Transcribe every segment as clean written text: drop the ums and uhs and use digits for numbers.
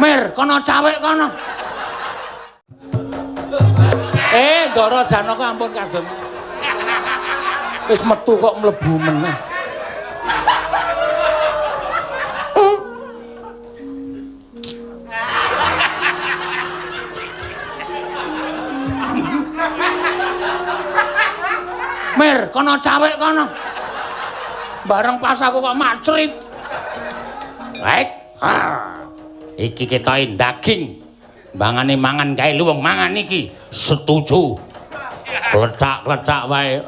Mir, kono cawek kono. Ndara Janaka ampun kadung. Wis metu kok mlebu meneh. Mir, kono cawek kono. Bareng pas aku kok macrit. Baik. Iki ketoke daging. Mangane mangan kae luwung mangan iki. Setuju. Klethak-klethak wae.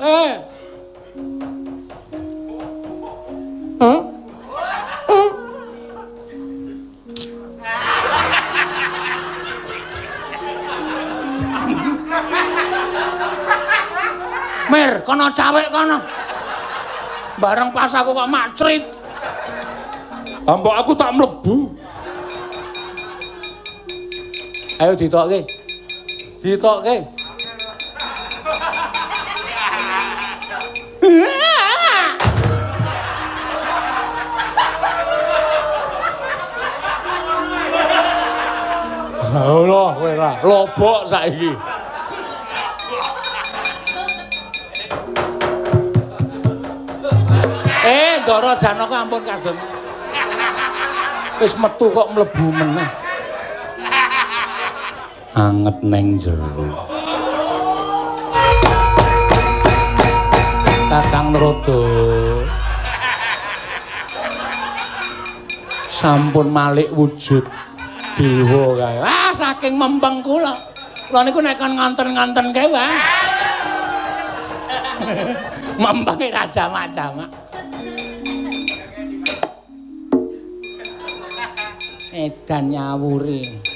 Mir, kono cawek kono. Bareng pas aku kok macrit. Mbok aku tak mlebu. Ayo ditokke. Ditokke. Allah kowe ra lobok saiki. Ndara Janaka ampun kadung. Wis metu kok mlebu meneh. Anget neng jero. Kakang Naroda. Sampun malik wujud dewa kae. Ah, saking mempeng kula. Kula niku nek kon ngonten-ngonten kae wae. Mempenge ra jamak-jamak. Edan nyawuri.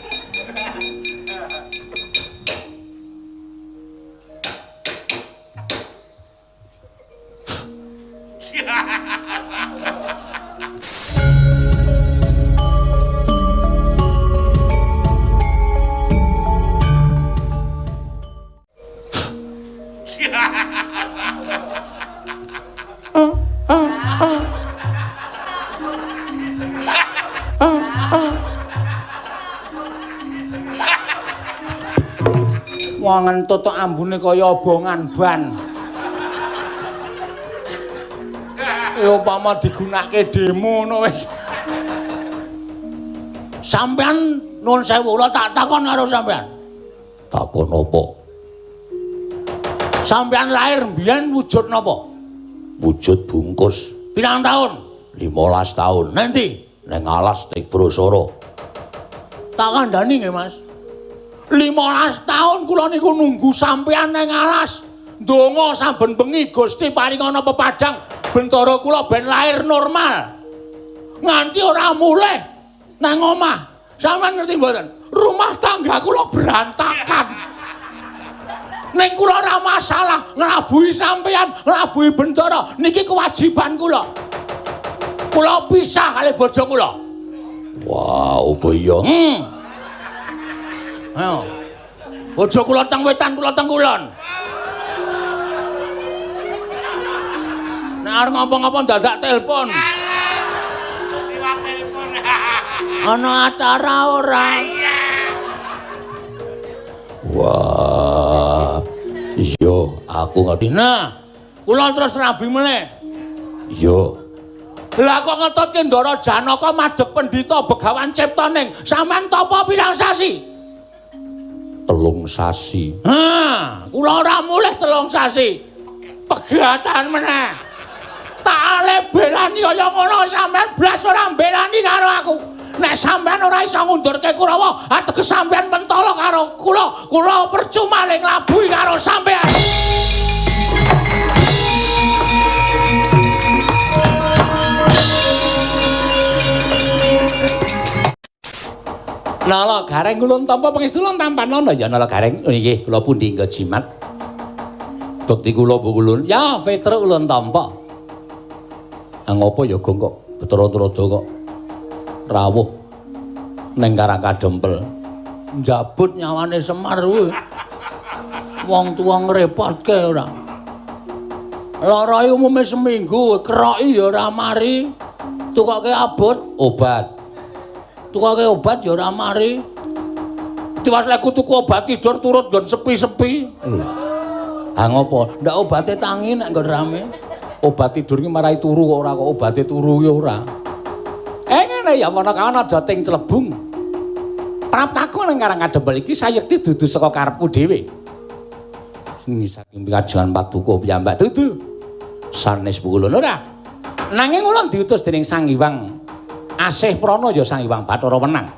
Wong ngentut tok ambune kaya obongan ban. Ya upama digunakake demo ngono wis. Sampeyan nuwun sewu kula tak takon karo sampeyan. Takon apa? Sampeyan lahir mbiyen wujud napa? Wujud bungkus. Pirang taun? 15 taun. Nanti neng alas Tibrosara. Tak kandhani nggih, Mas. 15 tahun kula niku nunggu sampeyan neng alas. Ndonga saben bengi Gusti paringana pepadang bentara kula ben lahir normal. Nganti ora mulih nang omah. Sampeyan ngerti mboten? Rumah tangga kula berantakan. Ning kula ora masalah nglabuhi sampeyan, nglabuhi bentara niki kewajiban kula. Kula pisah kali bojo kula. Wah, opo iya? Ayo. Bojo kula teng wetan, kula teng kulon. Nek arep ngomong-ngomong dadak telepon. Liwat telepon. Ana acara ora? Wah. Iya, aku ngerti. Nah, kula terus rabi meneh. Iya. Lah kok ngetutke Ndara Janaka madheg pendhita Begawan Ciptaning. Sampeyan tapa pirang sasi? 3 sasi. Ha, kula ora mulih 3 sasi. Pegatan meneh. Tak ale belani kaya ngono sampeyan blas ora mbelani karo aku. Nek sampeyan ora iso ngundurke Kurawa, ateges sampeyan mentala karo kula. Kula percuma le nglabuhi karo sampeyan. Nala Gareng kula tampa pangestu lan tampan ya Nala Gareng. Nggih, kula pundi nggo jimat. Bekti kula Bu Kulun. Ya, Petruk kula tampa. Ah ngopo ya Gong kok Bathara Trada kok rawuh ning Karang Kadempel. Njabut nyawane Semar kuwi. Wong tuwa ngrepotke ora. Lara umume seminggu, keroki ya ora mari. Tukoke abot obat. Tukake obat ya ora mari. Tiwas lek tuku obat tidur turut nggon sepi-sepi. Ha ngopo? Ndak obate tangi nek nggon rame. Obat tidur ki marai turu kok ora kok obate turu ya ora. Ngene ya ana kawan aja ting clebung. Praptaku nang Karang Kadempel iki sayekti dudu saka karepku dhewe. Sing saking pikajengan paduka piyambak dudu. Sanes pukulun ora. Nanging ulun diutus dening Sang Hyang Asih Prana ya Sang Hyang Bathara Wenang.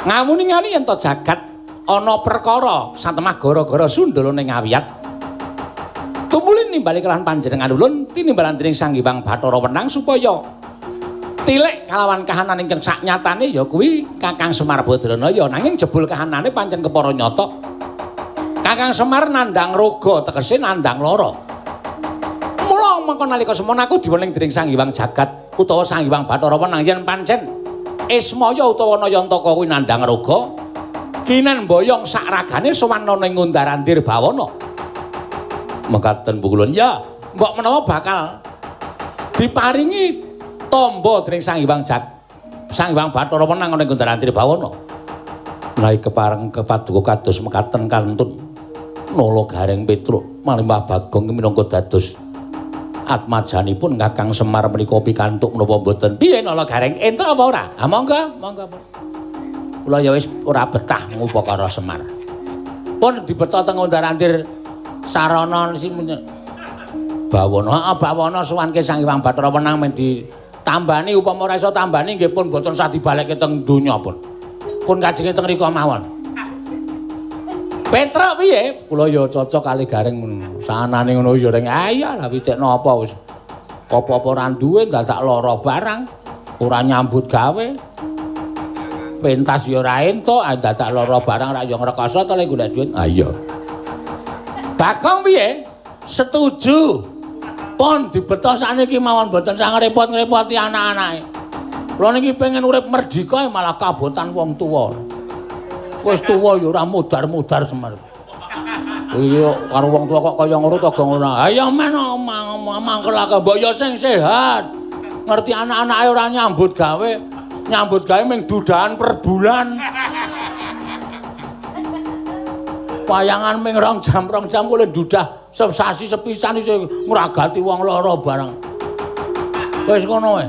Ngawuni-ngani yen to jagat ana perkara satemah gara-gara sundhala ning awiyat. Tumuli nimbali kelahan panjenengan ulun tinimbalan dening Sang Hyang Bathara Wenang supaya tilik kalawan kahanan ingkang saknyatane ya kuwi Kakang Semar Badranaya, nanging jebul kahanane pancen kepara nyata. Kakang Semar nandhang roga, tegese nandhang lara. Mula mengko nalika semono aku diwening dening Sang Hyang Jagat utawa Sang Hyang Bathara Wenang yen pancen Ismaya utawa Nayantaka kuwi nandhang roga, kinen boyong sak ragane sowan ana ing Undarandir Bawana. Mekaten pukulun ya, mbok menawa bakal diparingi tamba dening Sang Hyang Sang Hyang Bathara Wenang ana ing Undarandir Bawana. Menawi kepareng kepaduka kados mekaten kantun Nala Gareng Petruk malimpah Bagong minangka dados atmajanipun Kakang Semar menika pikantuk menapa mboten? Piye Nala Gareng entuk apa ora? Ha monggo, monggo. Kula ya wis ora betah ngupakara Semar. Pun dibeta teng Undarandir sarana sing Bawana, heeh Bawana sowanke Sang Hyang Bathara Wenang men ditambani, upama ora iso tambani nggih pun mboten sah dibalekke teng donya pun. Pun kajenge teng mriku mawon. Petruk piye? Kula ya cocok kali Gareng ngono. Sanane ngono ya reng. Ah iya lah pitik napa wis. Apa-apa ora duwe dadak lara barang. Ora nyambut gawe. Pentas ya ora entuk, dadak lara barang ra ya ngrekoso to lek golek duit. Ah iya. Bagong piye? Setuju. Pun dibeto sakniki mawon mboten sang repot-ngrepoti anak-anake. Kula niki pengen urip merdika malah kabotan wong tuwa. Wis tuwa ya ora mudar-mudar Semar. Iya karo wong tuwa kok kaya ngono to gong ora. Ayo men mangkelake mbok ya sing sehat. Ngerti anak-anake ora nyambut gawe, nyambut gawe ming dudahan per bulan. Wayangan ming 2 jam, 2 jam kuwi dudah sesasi sepisan iso ngragati wong lara barang. Wis ngono wae.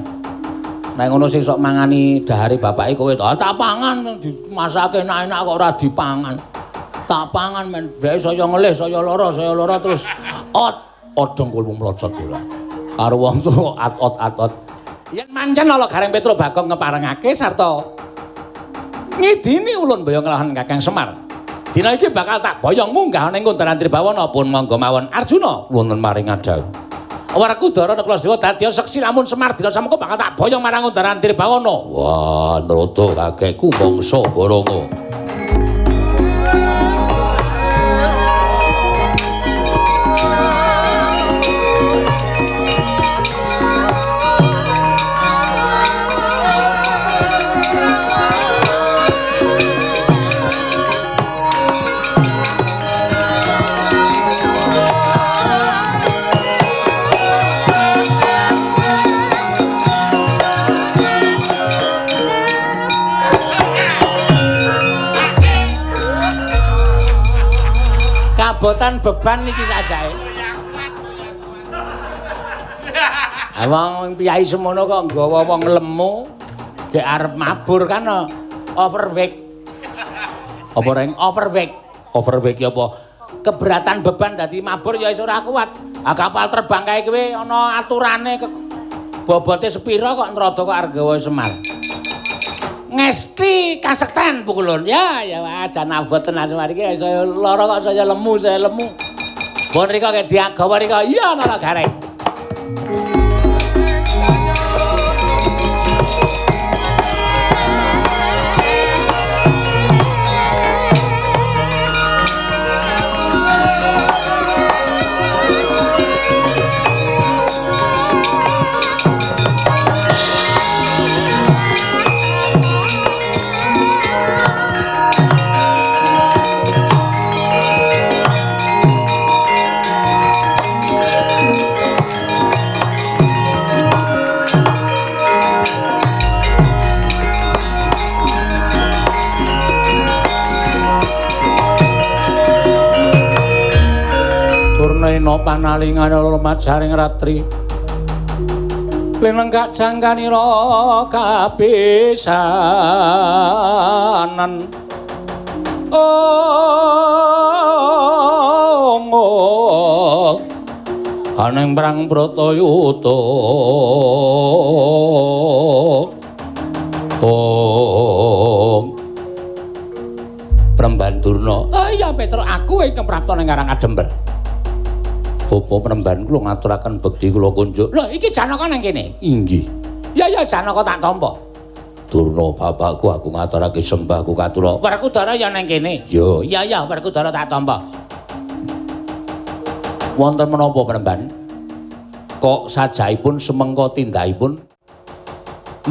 Nek ngono sing sok mangani dahare bapake kowe to, tak pangan dimasake enak-enak kok ora dipangan. Tak pangan men dhek saya ngelih, saya lara terus ot odong kulmu mlocot kula. Karo wong tuwa at-ot-at-ot. Yen mancen Nala Gareng Petruk Bagong ngeparengake sarta ngidini ulun boyong kelahan Kakang Semar. Dina iki bakal tak boyong munggah ning Kuntaran Tribawana pun monggo mawon Arjuna wonten maring ngadhawuh. Werkudara Nakula Sadewa dadi seksi lamun Semar dina samengko bakal tak boyong marang Kuntaran Tribawana. Wah, nrata kakekku mangsa Baronga. Kabotan beban iki sajae. Wong piyai semono kok nggawa wong lemu, gek arep mabur kan overweight. Apa reng overweight? Overweight ki apa? Keberatan beban dadi mabur ya iso ora kuat. Ah kapal terbang kae kuwi ana aturane bobote sepira kok nrada kok arep nggawa Semar. Ngesti kasekten pukulun ya ya aja nabot tenan Semar iki saya lara kok saya lemu saya lemu. Bon rika kek diagawa rika iya Nala Gareng. Rena panalingane lumajaring ratri linenggak jangkanira kapisanan. Oh, aning perang Bratayuda. Oh, Premban Durna. Oh iya Petro, aku ingkang prapta ning Karang Kadempel. Bapa Premban kula ngaturaken bekti kula kunjuk. Lho iki Janaka nang kene? Inggih. Ya ya Janaka tak tampa. Durna bapakku aku ngaturake sembahku katura. Werkudara ya nang kene. Yo, iya ya Werkudara tak tampa. Wonten menapa Premban? Kok sajaipun semengka tindakipun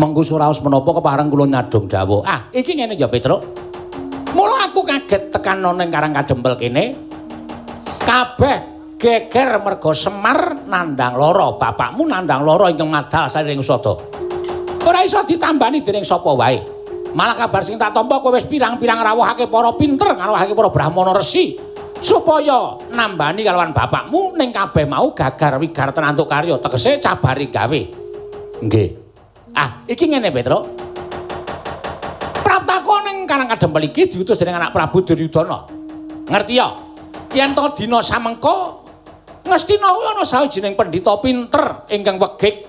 mengku suraos menapa kepareng kula nyadhong dawuh. Ah, iki ngene ya Petruk. Mula aku kaget tekan ning Karang Kadempel kene. Kabeh geger merga Semar nandhang lara, bapakmu nandhang lara ingkang madal sariring usada. Ora iso ditambani dening sapa wae. Malah kabar sing tak tampa kowe wis pirang-pirang rawuhake para pinter, ngrawuhake para brahmana resi supaya nambani kalawan bapakmu ning kabeh mau gagar wigar tenantuk karya, tegese cabari gawe. Nggih. Ah, iki ngene Petruk. Praptaku ning Karang Kadempel iki diutus dening anak Prabu Duryudana. Ngerti ya? Yen to dina samengko Ngastina kuwi ana sawijining pendhita pinter ingkang wegik,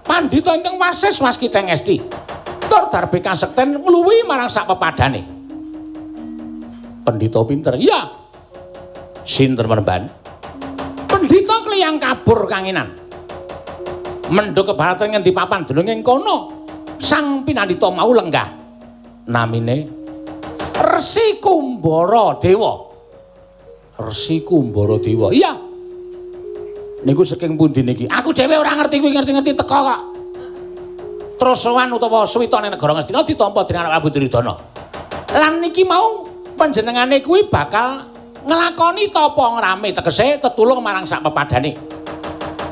pandhita ingkang wasis waskita ngesti. Tur darbe kasekten ngluwihi marang sak pepadane. Pendhita pinter. Iya. Sinten Premban? Pendhita kliyang kabur kanginan. Mendhuk kebaratan ngendi papan dunung ing kono. Sang pinandhita mau lenggah. Namine Resi Kumbara Dewa. Resi Kumbara Dewa. Iya. Niku saking pundi niki? Aku dhewe ora ngerti kuwi, ngerti-ngerti teka kok. Terus sowan utawa suwita ning negara Ngastina ditampa dening anak Prabu Duryudana. Lan niki mau panjenengane kuwi bakal nglakoni tapa ngrame, tegese tetulung marang sak pepadane.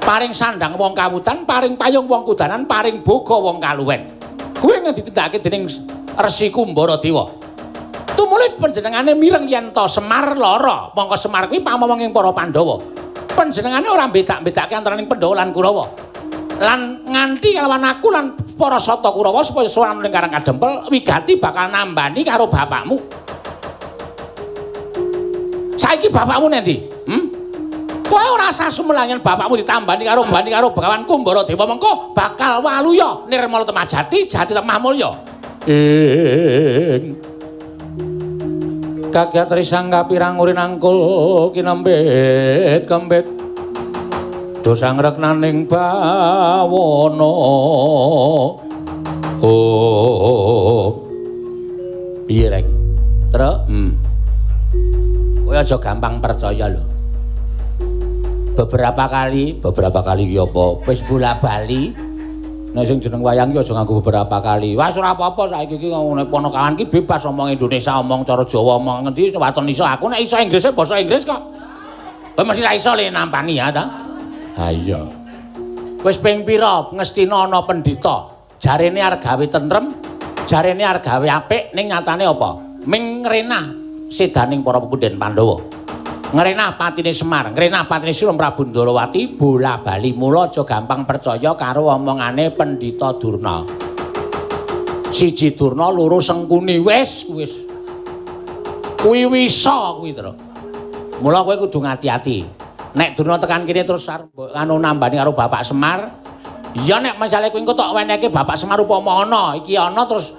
Paring sandang wong kawudan, paring payung wong kudanan, paring boga wong kaluwen. Kuwi ingkang ditindakake dening Resi Kumbara Dewa. Tumuli panjenengane mireng yen to Semar lara, mongko Semar kuwi pamomong ing para Pandhawa. Panjenengane ora bedak-bedake antaraning Pandhawa lan Kurawa. Lan nganti kalawan aku lan para sata Kurawa supaya sowan ning Karang Kadempel wigati bakal nambani karo bapakmu. Saiki bapakmu nendi? Hmm? Kowe ora usah sumelangen bapakmu ditambani karo mbani karo Begawan Kumbara Dewa mengko bakal waluya nirmala temah jati, jati temah mulya. Ing kagiat risang kapirang urin angkul kinembit kembit dosa ngreknaning bawana. Oh piye reng? Truk? Kowe aja gampang percaya lho. Beberapa kali ki apa? Wis bola-bali. Nek sing jeneng wayang ki aja nganggo beberapa kali. Wah ora apa-apa saiki iki ngene ponokawan ki bebas omong Indonesia, omong cara Jawa, omong ngendi waton iso. Aku nek iso Inggrise basa Inggris kok. Kowe mesti ra iso le nampani ya ta? Ha iya. Wis ping pira Ngastina ana pendhita. Jarene arep gawe tentrem, jarene arep gawe apik, ning nyatane apa? Ming ngrenah sedaning para pepundhen Pandhawa. Ngrenah patine Semar, ngrenah patine Sri Prabu Ndorowati bola-bali. Mula aja gampang percaya karo omongane pendhita Durna. Siji Durna, loro Sengkuni, wis wis. Kuwi wisa kuwi, Tru. Mula kowe kudu ngati-ati. Nek Durna tekan kene terus arep anu nambani karo Bapak Semar, ya nek misale kowe engko tok wenehke Bapak Semar upama ana, iki ana terus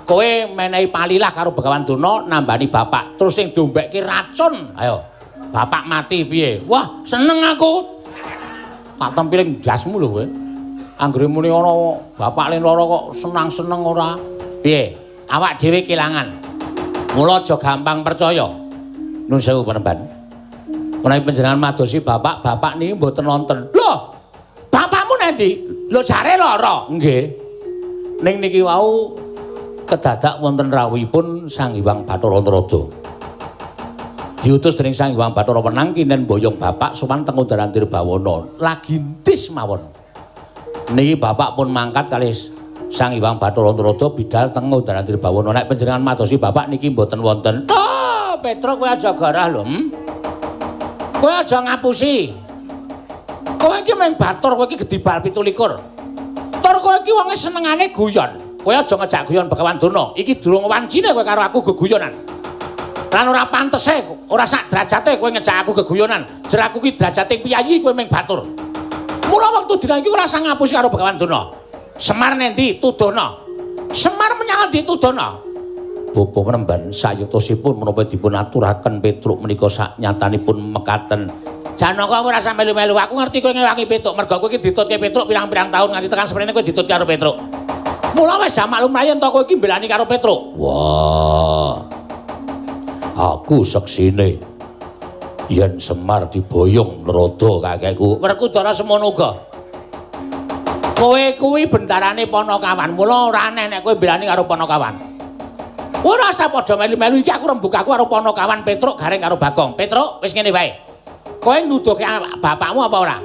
kowe menehi palilah karo Begawan Durna nambani bapak, terus sing dombekke racun. Ayo. Bapak mati piye? Wah, seneng aku. Tak tempiling jasmu lho kowe. Anggere muni ana bapak len lara kok senang-seneng ora. Piye? Awak dhewe kelangan. Mula aja gampang percaya. Nun sewu Panemban. Menawi panjenengan madosi bapak, bapak niki mboten nonton. Lho, bapakmu nendi? Lho jare lara. Nggih. Ning niki wau kedadak wonten rawuhipun Sang Hyang Bathara Narada. Diutus dening Sang Hyang Bathara Wenang kinen boyong bapak sowan teng Kondaran Tirbawana. Lagi entis mawon. Niki bapak pun mangkat kalih Sang Hyang Bathara Narada bidal teng Kondaran Tirbawana. Nek panjenengan madosi bapak niki mboten wonten. Oh, Petro kowe aja garah lho. Kowe aja ngapusi. Kowe iki mung batur, kowe iki gedibal 27. Tur kowe iki wonge senengane guyon. Kowe aja ngejak guyon Begawan Durna. Iki durung wancine kowe karo aku geguyonan. Lan ora pantese, ora sak derajate kowe ngejak aku geguyonan. Jer aku ki derajate piyayi, kowe mung batur. Mula wektu dina iki ora usah ngapusi karo Begawan Durna. Semar nendi tuduhna. Semar menyang endi tuduhna. Bapa Penemban sayuktosipun menapa dipun aturaken Petruk menika saknyatanipun mekaten. Janaka ora usah melu-melu, aku ngerti kowe ngewangi Petruk, merga kowe iki ditutke Petruk pirang-pirang taun nganti tekan semene kowe ditutke karo Petruk. Mula wis maklum yen to kowe iki mbelani karo Petruk. Wah. Aku seksine yen Semar diboyong nrada kakekku. Werkudara semono uga. Kowe kuwi bendarane Panakawan, mula ora aneh nek kowe mbelani karo Panakawan. Ora usah padha melu-melu iki aku rembug aku karo Panakawan Petruk Gareng karo Bagong. Petruk wis ngene wae. Kowe nuduhke bapakmu apa ora?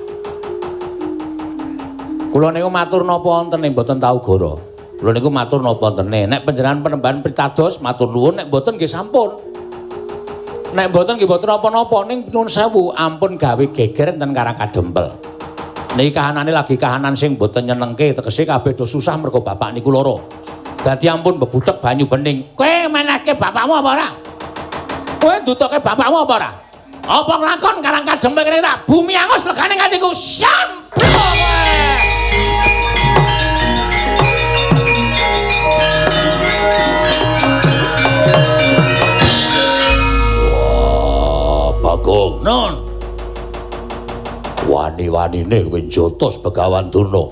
Kula niku matur napa wontene mboten tau goro. Kula niku matur napa wontene. Nek panjenengan Penemban pitados matur nuwun, nek mboten nggih sampun. Nek mboten nggih mboten napa-napa, ning nuwun sewu ampun gawe geger enten Karang Kadempel. Niki kahanane lagi kahanan sing mboten nyenengke, tegese kabeh do susah mergo bapak niku lara. Dadi ampun bebutek banyu bening. Kowe menehke bapakmu apa ora? Kowe ndutoke bapakmu apa ora? Apa nglakon Karang Kadempel kene tak bumi angus legane nganti ku sampro kowe. Wah, Bagong non. Wani-wanine kowe njotos Begawan Durna.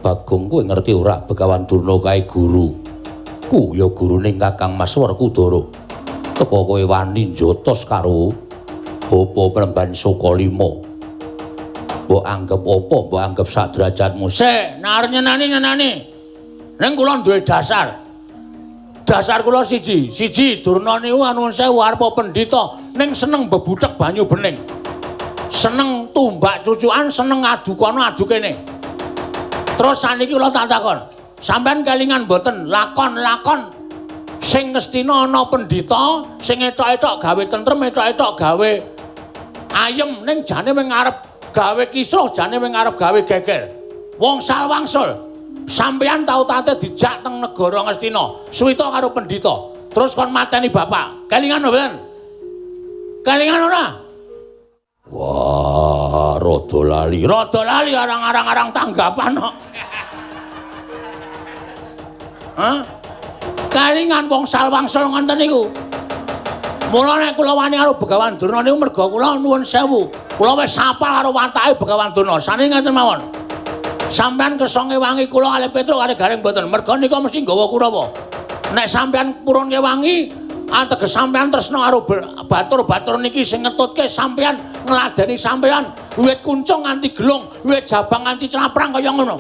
Bagong kowe ngerti ora Begawan Durna kae guru. Ku ya gurune Kakang Mas Werkudara. Teka kowe wani njotos karo Bapa Penemban Sukalima. Mbok anggep apa? Mbok anggep sak derajatmu. Sik, nek arep nyenani-nyenani. Ning kula duwe dasar. Dasar kula siji, siji Durna niku anuwun sewu arep pendhita ning seneng bebutek banyu bening. Seneng tumbak cucukan, seneng adu kono adu kene. Terus saniki kula tak takon, sampean kelingan mboten lakon-lakon sing Ngastina ana pendhita sing etok-etok gawe tentrem, etok-etok gawe ayem, ning jane mung arep gawe kisruh, jane mung arep gawe geger. Wong salwangsul, sampean tau tate dijak teng negara Ngastina, suwita karo pendhita, terus kon mateni bapak. Kelingan mboten? Kelingan ora? Wah, rada lali. Rada lali arang-arang tanggapan kok. Hah? Kalingan wong salwangsul ngoten niku. Mula nek kula wani karo Begawan Durna niku merga kula nuwun sewu. Kula wis apal karo watake Begawan Durna. Sane ngaten mawon. Sampeyan kersa ngewangi kula kalih Petruk kalih Gareng mboten. Merga nika mesti nggawa Kurawa. Nek sampeyan purun ngewangi, ateges sampeyan tresna karo batur-batur niki sing ngetutke sampeyan, ngladeni sampeyan wiwit kuncung nganti gelung, wiwit jabang nganti claprang kaya ngono.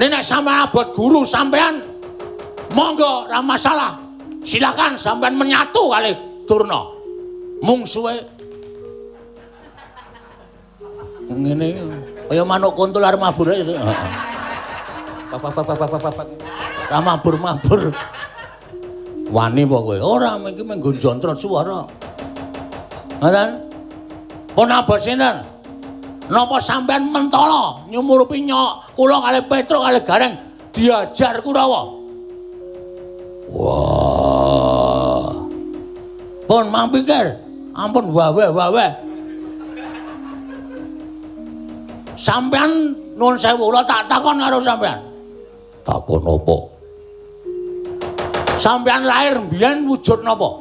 Nek sampeyan abot guru sampeyan monggo ora masalah. Silakan sampeyan menyatu kalih Durna. Mungsuhe ngene kaya manuk kuntul arep mabur itu. Heeh. Pak. Ora mabur-mabur. Wani apa kowe? Ora, iki mung jontrot suara. Ngoten. Pun abot sinten? Napa sampean mentala nyumurupi nyok kula kalih Petruk kalih Gareng diajar Kurawa? Wah. Pun mang pikir, ampun wawe-wawe. Sampean nuwun sewu kula tak takon karo sampean. Takon apa? Sampean lahir mbiyen wujud napa?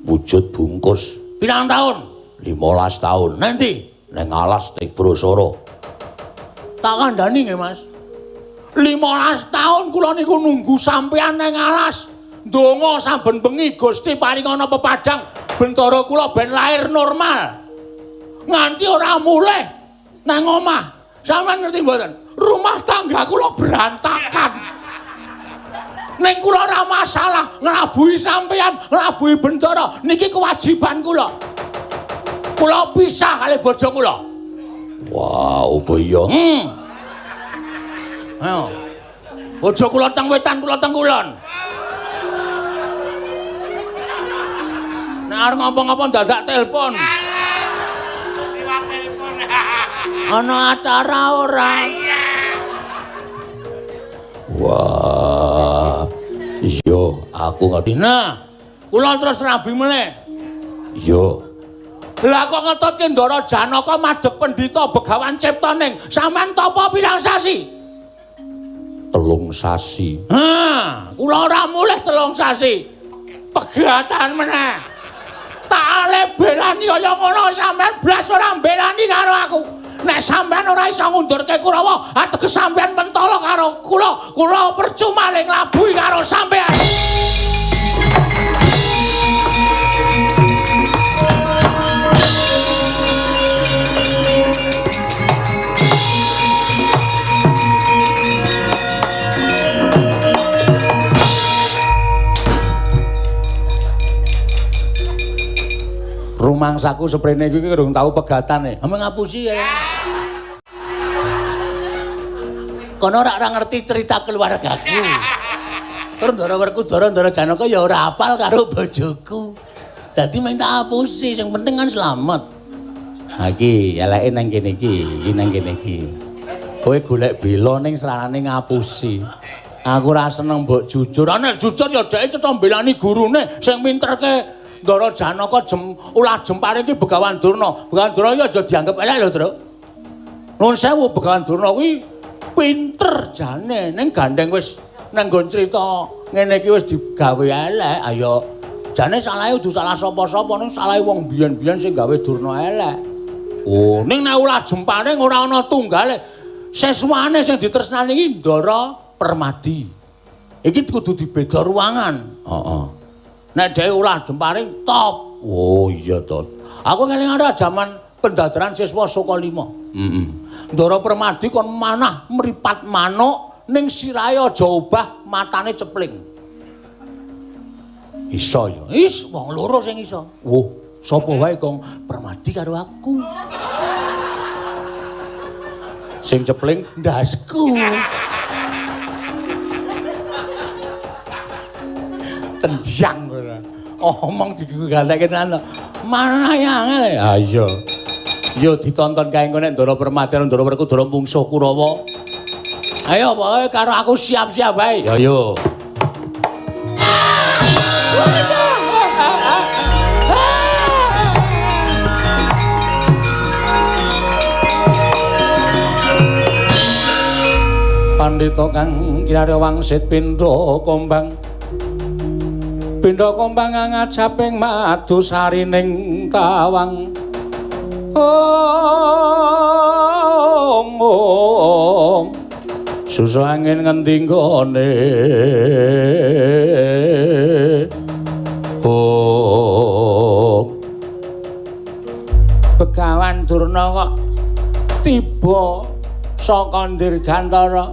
Wujud bungkus. Pirang taun? 15 taun. Nanti neng alas Tibrosara. Tak kandhani nggih, Mas. 15 taun kula niku nunggu sampean neng alas. Ndonga saben bengi Gusti paringana pepadang bentara kula ben lahir normal. Nganti ora mulih nang omah. Sampeyan ngerti mboten? Rumah tangga kula berantakan. Ning kula ora masalah nglabuhi sampeyan, nglabuhi bentara niki kewajiban kula. Kula pisah kali bojo kula. Wah, opo iya? Ayo. Bojo kula teng wetan, kula teng kulon. Nek arep ngomong-ngomong dadak telepon. Liwat telepon. Ana acara ora? Iya. Wah. Iya, aku ngerti. Nah, kula terus rabi meneh. Iya. Lah kok ngetutke Ndara Janaka madheg pendhita Begawan Ciptaning. Sampeyan tapa pirang sasi? 3 sasi. Ha, kula ora mulih 3 sasi. Pegatan meneh. Tak ale belani kaya ngono sampeyan blas ora mbelani karo aku. Nek sampeyan ora iso ngundurke Kurawa, ateges sampeyan mentala karo kula. Kula percuma le nglabuhi karo sampeyan. Rumangsaku seprene iki durung tau pegatane. Ame ngapusi ya. Kono ora ngerti cerita keluargaku. Tur Ndara Werkudara Ndara Janaka ya ora apal karo bojoku. Dadi mung tak apusi, sing penting kan slamet. Ha iki eleke nang kene iki, iki nang kene iki. Kowe golek bela ning sarane ngapusi. Aku ora seneng mbok jujur. Nek jujur ya dheke cetha mbelani gurune sing minterke Ndara Janaka ulah jempare iki Begawan Durna. Begawan Durna iki aja dianggep elek lho, Truk. Nuwun sewu Begawan Durna kuwi pinter jane, ning gandeng wis nang nggon crita ngene iki wis digawe elek. Ayo jane salahe kudu salah sapa-sapa, ning salahe wong biyen-biyen sing gawe Durna elek. Oh, ning nek ulah jempare ora ana tunggale. Siswane sing ditresnani iki Ndara Permadi. Iki kudu dibeda ruangan. Heeh. Nek dhewe ulah jemparing top. Oh iya to. Aku ngeling ora jaman pendadaran siswa Saka 5. Heeh. Ndara Permadi kon manah mripat manuk ning sirahe aja obah matane cepling. Iso ya. Is wong loro sing iso. Wah, sapa wae Kong? Permadi karo aku. Sing cepling ndasku. Tendang ora. Omong digatekke tenan to. Manah angel. Ha iya. Yo ditonton kae engko nek Ndara Permadi karo Ndara Werkudara mungsuh Kurawa. Ayo pokoke karo aku siap-siap wae. Ya yo. Pandhita kang kinarya wangsit pindha kombang. Pindha kombang ngajaping madu sarining tawang. Ong ong. Susu angin ngendi nggone. Oh. Begawan Durna kok tiba saka Dirgantara.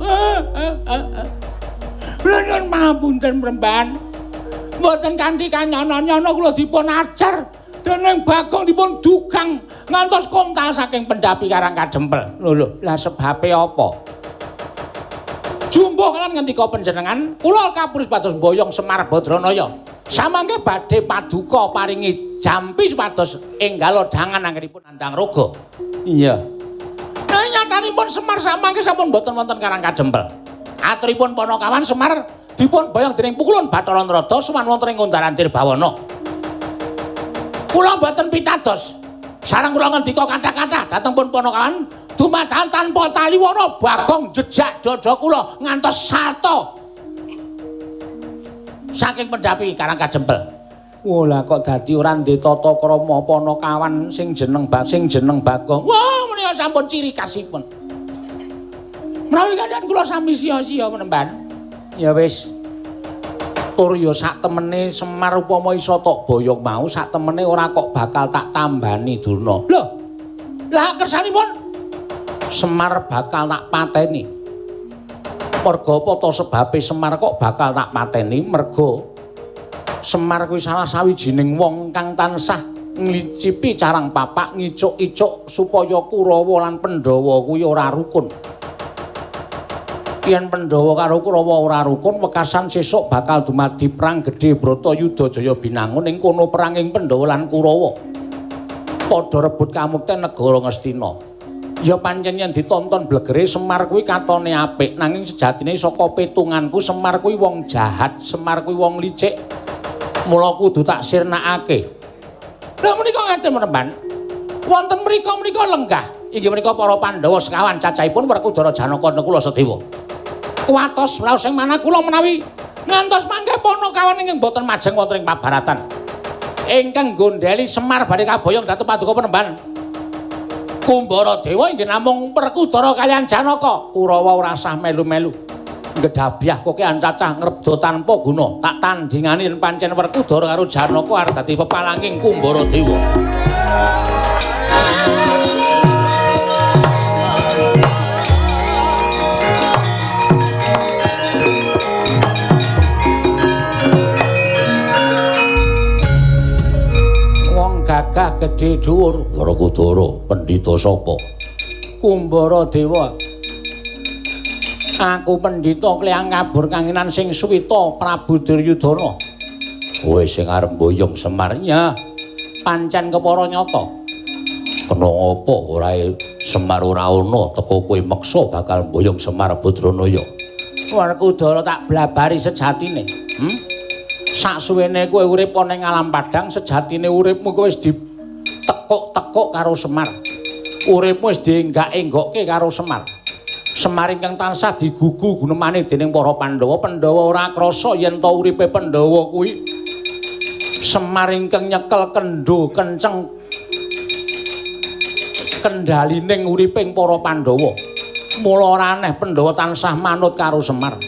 Kula nyuwun pangapunten Premban. Mboten kanthi kanyana-nyana kula dipun ajar dening Bagong dipun dugang ngantos kontal saking pendhapi Karang Kadempel. Lho lho, lah sebabe apa? Jumbuh lan ngendika panjenengan, kula kapurus pados mboyong Semar Badranaya. Samangke badhe paduka paringi jampi supados enggal dangan anggenipun nandhang roga. Iya. Nah nyatanipun Semar samangke sampun mboten wonten Karang Kadempel. Aturipun Panakawan Semar dipun boyong dening Pukulun Bathara Narada sowan wonten ing Undaran Dirbawana. Kula mboten pitados. Sareng kula ngendika kathah-kathah dhateng pun Panakawan dumadakan tanpa taliwana Bagong jejak dada kula ngantos salta saking pendhapi Karang Kadempel. Wah lah kok dadi ora ndek tata krama Panakawan sing jeneng Bagong. Wah menika sampun ciri khasipun. Menawi kaliyan kula sami sia-sia menemban. Ya wis. Tur ya sak temene Semar upama iso tok boyong mau sak temene ora kok bakal tak tambani Durna. Lho. Lah kersanipun Semar bakal tak pateni. Merga apa to sebabe Semar kok bakal tak pateni? Merga Semar kuwi salah sawijining wong kang tansah nglicipi carang papak ngicuk-icuk supaya Kurawa lan Pandhawa kuwi ora rukun. Yen Pandhawa karo Kurawa ora rukun, wekasan sesuk bakal dumadi perang gedhe Bratayuda Jaya Binangun ing kono peranging Pandhawa lan Kurawa. Padha rebut kamukten negara Ngastina. Ya pancen yen ditonton blegere Semar kuwi katone apik, nanging sejatine saka petunganku Semar kuwi wong jahat, Semar kuwi wong licik. Mula kudu tak sirnakake. Lha menika ngaten Penemban. Wonten mriku menika lenggah inggih menika para Pandhawa sekawan cacahipun Werkudara, Janaka, Nakula, Sadewa. Kuwatos raos ing manah kula menawi ngantos mangke Panakawan ingkang boten majeng wonten ing pabaratan. Ingkang gondeli Semar badhe kaboyong dhateng Paduka Penemban Kumbara Dewa inggih namung Werkudara kaliyan Janaka. Kurawa ora sah melu-melu. Ngedhabyah kokean cacah ngrebda tanpa guna. Tak tandingani yen pancen Werkudara karo Janaka arep dadi pepalanging Kumbara Dewa. Gagah gedhe dhuwur. Werkudara, pendhita sapa? Kumbara Dewa. Aku pendhita kliyang kabur kanginan sing suwita Prabu Duryudana. Kowe sing arep mboyong Semar? Ya, pancen kepara nyata. Kena apa ora Semar ora ana teko kowe meksa bakal mboyong Semar Badranaya. Werkudara tak blabari sejatine. Saksuwene kowe urip ana ing alam padhang, sejatine uripmu kowe wis ditekuk-tekuk karo Semar. Uripmu wis dienggak-enggokke karo Semar. Semar ingkang tansah digugu gunemane dening para Pandhawa. Pandhawa ora krasa yen ta uripe Pandhawa kuwi Semar ingkang nyekel kendho kenceng kendhalining uriping para Pandhawa. Mula ora aneh Pandhawa tansah manut karo Semar.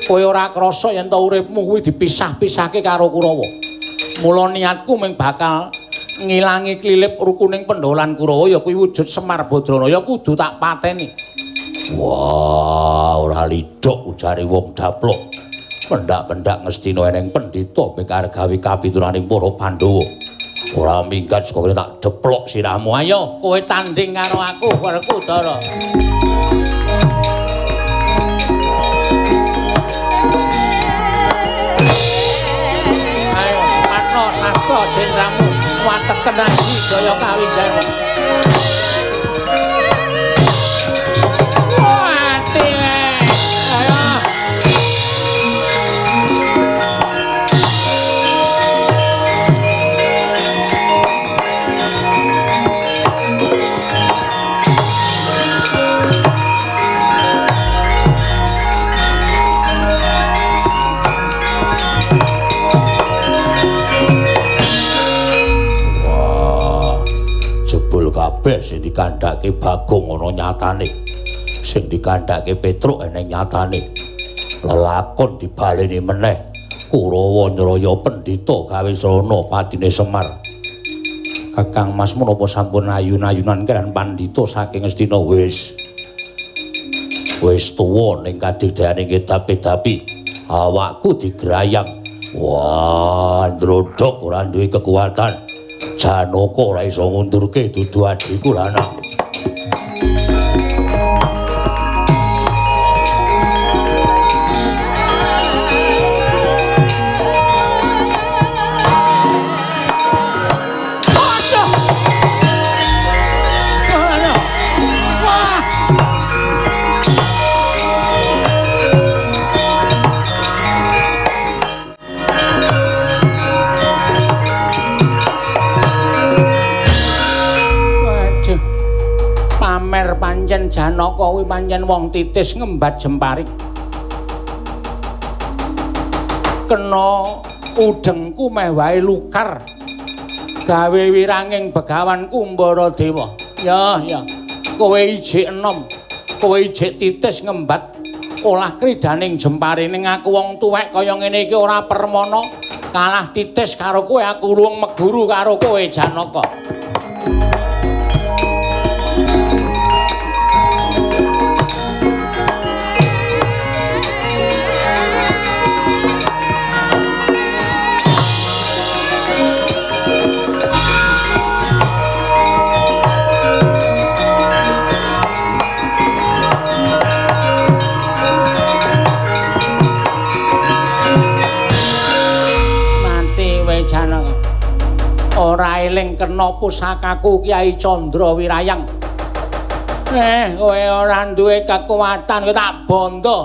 Kowe ora krasa yen ta uripmu kuwi dipisah-pisahke karo Kurawa. Mula niatku mung bakal ngilangi klilip rukuning Pandhawa lan Kurawa ya kuwi wujud Semar Badranaya kudu tak pateni. Wah, ora lidhok ujare wong daplok. Pendak-pendak Ngastina eneng pendhita bekar gawe kapituraning para Pandhawa. Ora minggat saka kene tak deplok sirahmu. Ayo kowe tanding karo aku Werkudara. Sastra jendramu wateken aji jaya kawijaya. Mati ayo. Kabeh sing dikandhake Bagong ana nyatane, sing dikandhake Petruk eneng nyatane. Lelakon dibaleni meneh. Kurawa nyraya pendhita gawe srana patine Semar. Kakang Mas menapa sampun ayun-ayunan kaliyan pandhita saking Ngastina? Wis. Wis tuwa ning kadigdayane ngedapi-dapi. Awakku digrayang. Wah, ndrodhok ora duwe kekuatan. Janaka ora iso ngundurke dudu adhiku lanang. Pancen Janaka kuwi pancen wong titis ngembat jemparing. Kena udengku meh wae lukar. Gawe wiranging Begawan Kumbara Dewa. Ya, ya. Kowe ijik enom, kowe ijik titis ngembat olah kridaning jempare ning aku wong tuwek kaya ngene iki ora permana kalah titis karo kowe, aku luwung meguru karo kowe Janaka. Ora Kaeling kena pusakaku Kyai Candra Wirayang. Kowe ora duwe kekuatan, kowe tak bondo.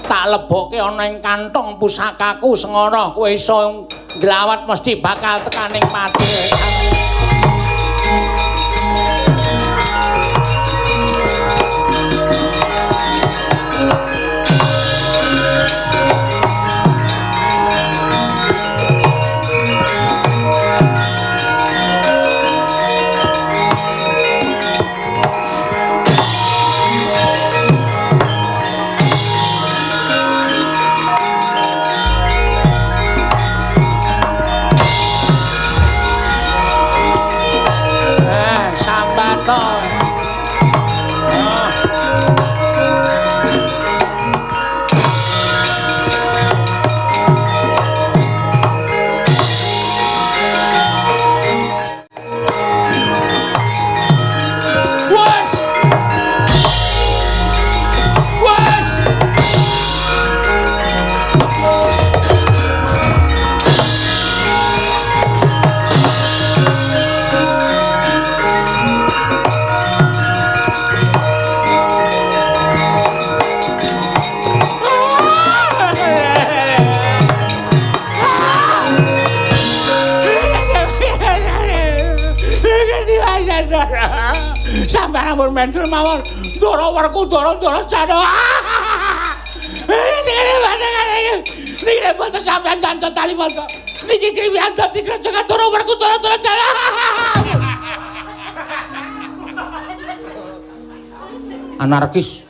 Tak lebokke ana ing kantong pusakaku sengara, kowe iso nglawat mesti bakal tekaning pati. Sampeyan ampun mendel mawon. Ndara werku ndara-ndara jana. Niki nek boten sampeyan cancet tali foto. Niki kriwian dadi grojogan ndara werku ndara-ndara jana. Anarkis.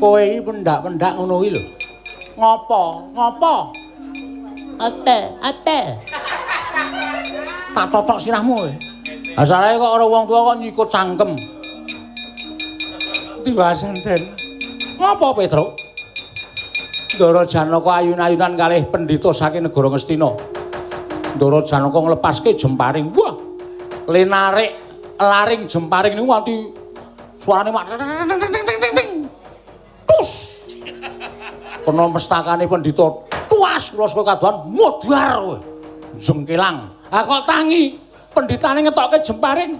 Kowe iki pendak-pendak ngono kuwi lho. Ngopo? Ngopo? Ate, ate. Tak totok sirahmu kowe. Asale kok ora wong tuwa kok nyikut cangkem. Tiwasan Den. Ngopo, Petruk? Ndara Janaka ayun-ayunan kalih pendhita saking negara Ngastina. Ndara Janaka nglepaske jemparing. Wah. Le narik laring jemparing niku nganti suarane mak ting. Tus. Kena mestakane pendhita. Tuas kula saka kadohan modar kowe. Jengkelang. Ah kok tangi pendhitane ngetokke jemparing.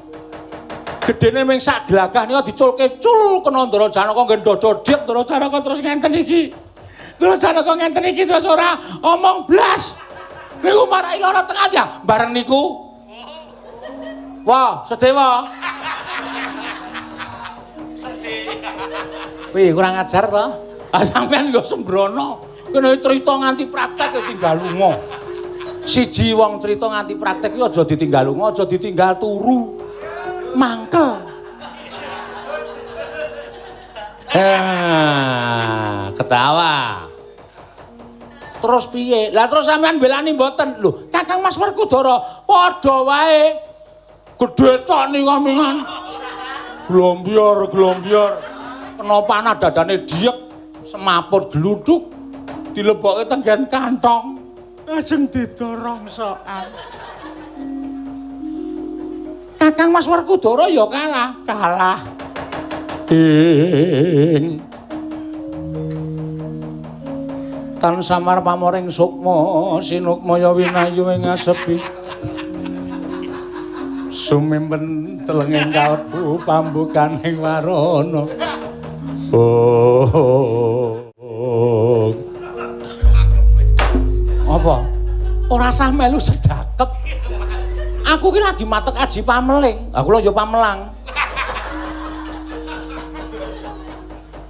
Gedene ming sak glagah nika diculke cul kena Ndara Janaka nggih ndodho dik Ndara Janaka terus ngenten iki. Ndara Janaka ngenten iki terus ora omong blas. Niku marai lara tengah aja bareng niku. Wah, sedewa. Sedih. Wih, kurang ajar to. Ah sampean nggo sembrono. Kene cerita nganti praktek ya tinggal lunga. Siji wong cerita nganti praktek iki aja ditinggal lunga, aja ditinggal turu. Mangkel. Ketawa. Terus piye? Lah terus sampean belani mboten? Lho, Kakang Mas Werkudara padha wae. Gedhe tok nika mingan. Glombior, glombior. Kena panah dadane diek, semaput gluduk. Dilebokke tenggen kantong. Ajeng didorong sokan. Kakang Mas Werkudara ya kalah, kalah. Ing tan samar pamoring sukma sinukmaya winayu ing asepi. Sumimpen telenging kalbu pambukaning warana. Oh. Apa? Ora sah melu sedakep. Aku ki lagi matek aji pameling. Aku lho ya pamelang.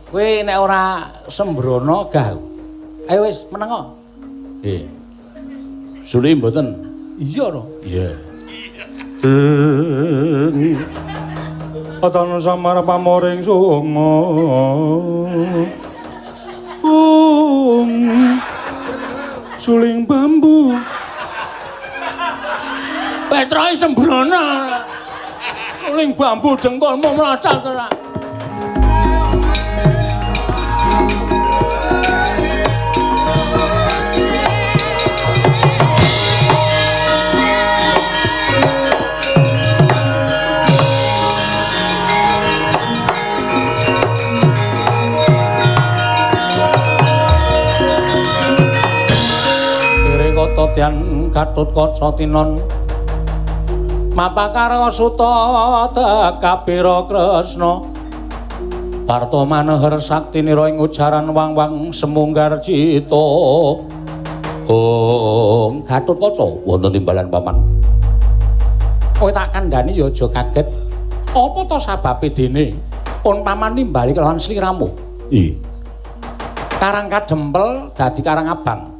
Kowe nek ora sembrono gah. Ayo wis menengo. Nggih. Suli mboten? Iya to. Iya. Patana samar pamoring sukma. Suling bambu. Petroke sembrono. Suling bambu dengkulmu mlacat ora. Kata tian Arjun Gatotkaca tinon Mapakara suta tekapira Kresna Parta maneher saktinira ing ujaran wang-wang semunggar cita. Oh, Gatotkaca wonten timbalan paman. Kowe tak kandhani ya aja kaget. Apa to sababe dene pun paman nimbali kelawan sliramu? Ih. Karang kadempel dadi karang abang.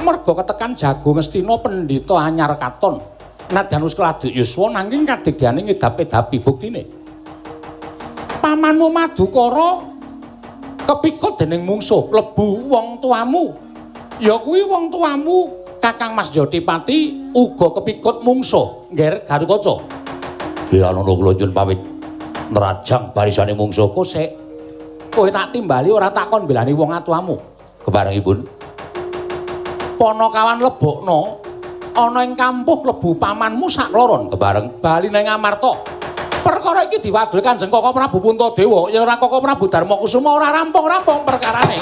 Merga ketekan jago Ngastina pendhita anyar katon. Nadyan wis keladuk yuswa nanging kadigdane ngedap-edapi buktine. Pamanmu Madukara kepikut dening mungsuh klebu wong tuamu. Ya kuwi wong tuamu Kakang Mas Jotipati uga kepikut mungsuh, Ngger Gatotkaca. Liranono kula nyuwun pamit nerajang barisane mungsuh kosek. Kowe tak timbali ora takon belani wong atuamu. Keparengipun Panakawan lebokno ana ing kampuh klebu pamanmu sakloron kebareng bali nang Amarta. Perkara iki diwadul Kanjeng Kaka Prabu Puntadewa yen ora Kaka Prabu Darmakusuma ora rampung-rampung perkarane.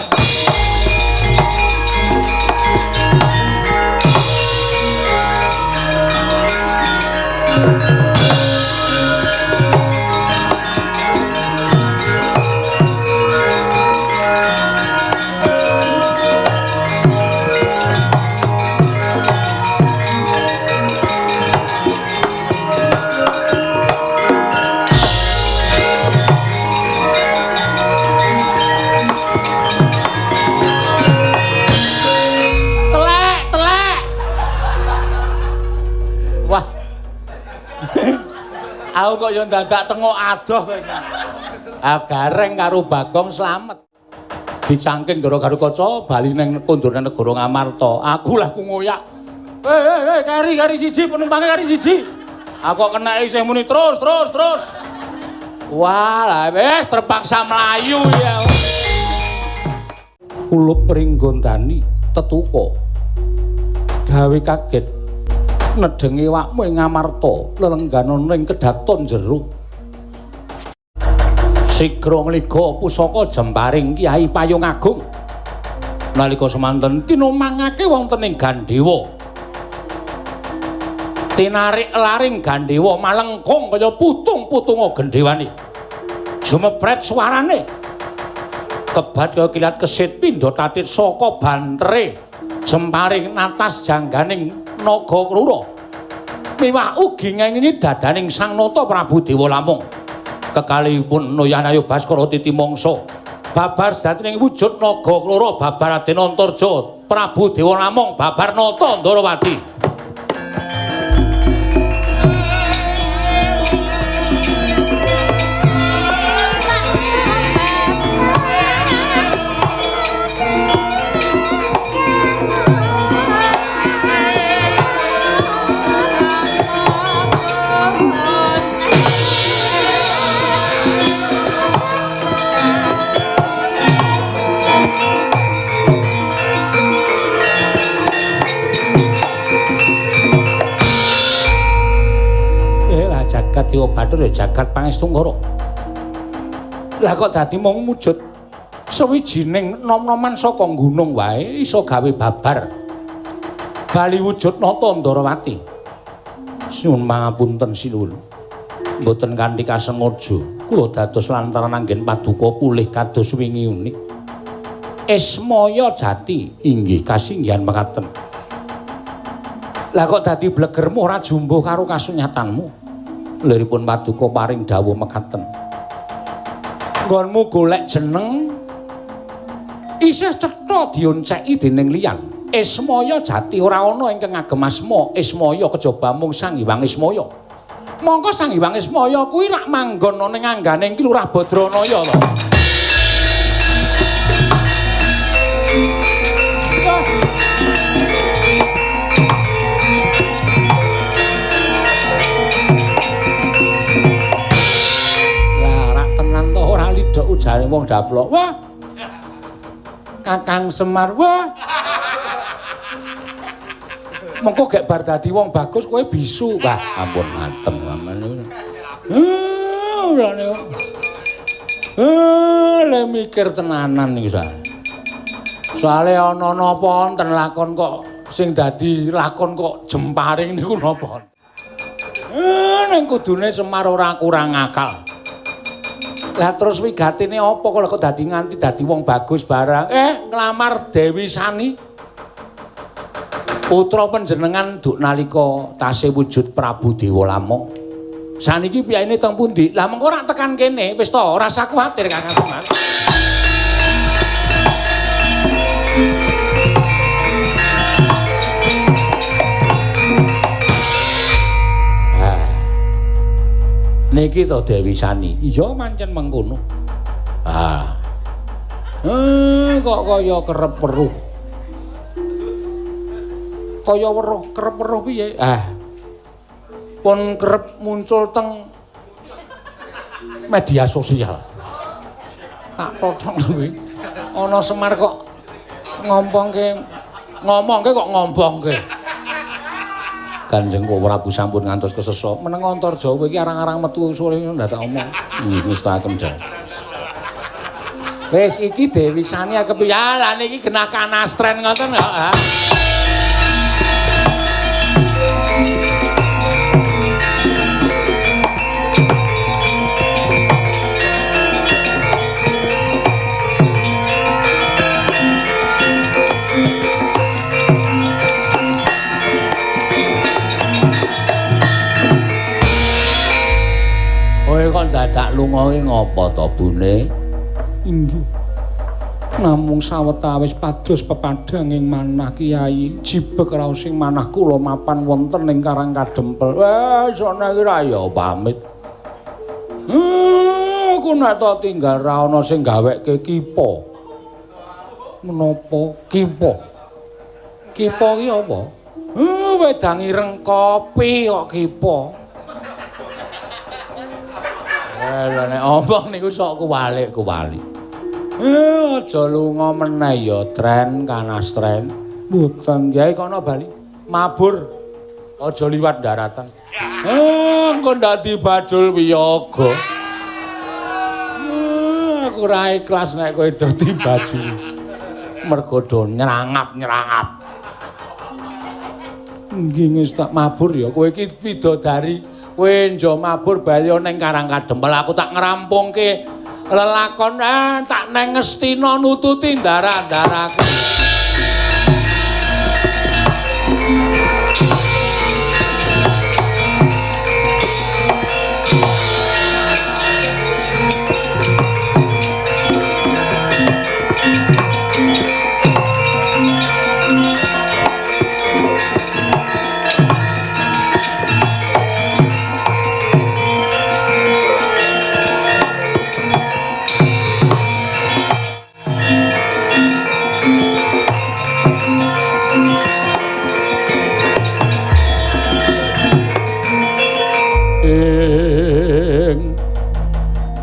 Aku kok ya dadak tengok adoh to iki. Ah Gareng karo Bagong slamet. Dicangking Ndara Gatotkaca bali ning kondur nang negara Ngamarta. Aku lah ku ngoyak. Hei, kari siji penumpange kari siji. Aku kok kena isih muni terus. Wah, lah wis terpaksa mlayu ya. Kulup ringgondani tetuka. Gawe kaget. Nedhengi awakmu ing Ngamarta lelengganan ing kedaton jero. Sigra ngliga pusaka jemparing Kyai Payung Agung. Nalika semanten tinumangake wonten ing Gandewa. Tinarik laring Gandewa malengkung kaya putung-putunga gendhewane. Jumepret suarane. Kebat kaya kilat kesit pindha tatit saka bantere jemparing natas jangganing Naga Krura. Miwah ugi ngengingi dadaning Sang Nata Prabu Dewa Lamung. Kekalihipun Noyanayu Baskara titi mangsa babar sejatining wujud Naga Krura babar Raden Antarja Prabu Dewa Lamung babar Nata Ndarawati. Jagat Dewa Bathara ya jagat Pangestungkara. Lah kok dadi mung wujud sawijining nom-noman saka gunung wae iso gawe babar. Bali wujud Nata Ndarawati. Nyuwun pangapunten sinuwun. Mboten kanthi kasengaja kula dados lantaran anggen paduka pulih kados wingi unik. Ismaya jati inggih kasinggihan mekaten. Lah kok dadi blegermu ora jumbuh karo kasunyatanmu? Liripun paduka paring dawuh mekaten. Nggonmu golek jeneng isih cetha dionceki dening liyan. Ismaya jati ora ana ingkang ngagem asma Ismaya kejaba mung Sang Hyang Ismaya. Mongko Sang Hyang Ismaya kuwi rak manggon ana ing anggane Ki Lurah Badranaya to. Ujare wong daplok. Wah. Kakang Semar, wah. Mengko gek bar dadi wong bagus kowe bisu. Wah, ampun mateng paman niku. Ora niku. Le mikir tenanan niku sa. Soale ana napa wonten lakon kok Sing dadi lakon kok jemparing niku napa? Ning kudune Semar ora kurang akal. Lah terus wigatine apa kok dadi nganti dadi wong bagus barang? Nglamar Dewi Sani. Putra panjenengan duk nalika tasih wujud Prabu Dewa Lamong. Saniki piyayine teng pundi? Lah mengko ora tekan kene, wis to, ora usah kuwatir Kakang Semar. Niki to Dewi Sani. Iya mancen mengkono. Ah. Kok kaya kerep weruh. Kaya weruh kerep weruh piye? Ah. Pun kerep muncul teng media sosial. Tak tocok kuwi. Ana Semar kok ngomongke kok ngompongke. Kanjeng Prabu sampun ngantos kesesa. Meneng Antarja kowe iki arang-arang metu sore ndak tak omong. Nggih ngestaken jan. Wis iki Dewi Sani kepiye? Lah niki genah kanastren ngoten kok. Kowe kok dadak lunga iki ngapa to, Bune? Inggih. Namung sawetawis pados pepadhanging manah Kyai, jibeg raosing manah kula mapan wonten ing Karang Kadempel. Sone iki ra ya pamit. Aku nek tok tinggal ra ana sing gawekke kipa. Menapa kipa? Kipa ki apa? Wedang ireng kopi kok kipa. Lah nek omong niku sok kuwalik-kuwalik. Aja lunga meneh ya tren kanastren. Mboten, Kyai kono bali. Mabur. Aja liwat daratan. Engko ndak dibajul wiyaga. Aku ora ikhlas nek kowe do dibajul. Mergo do nyerangap-nyerangap. Nggih wis tak mabur ya. Kowe iki bidadari. Kowe njo mabur bali ning Karang Kadempel, aku tak ngrampungke lelakon, tak neng Ngastina nututi ndara-ndaraku.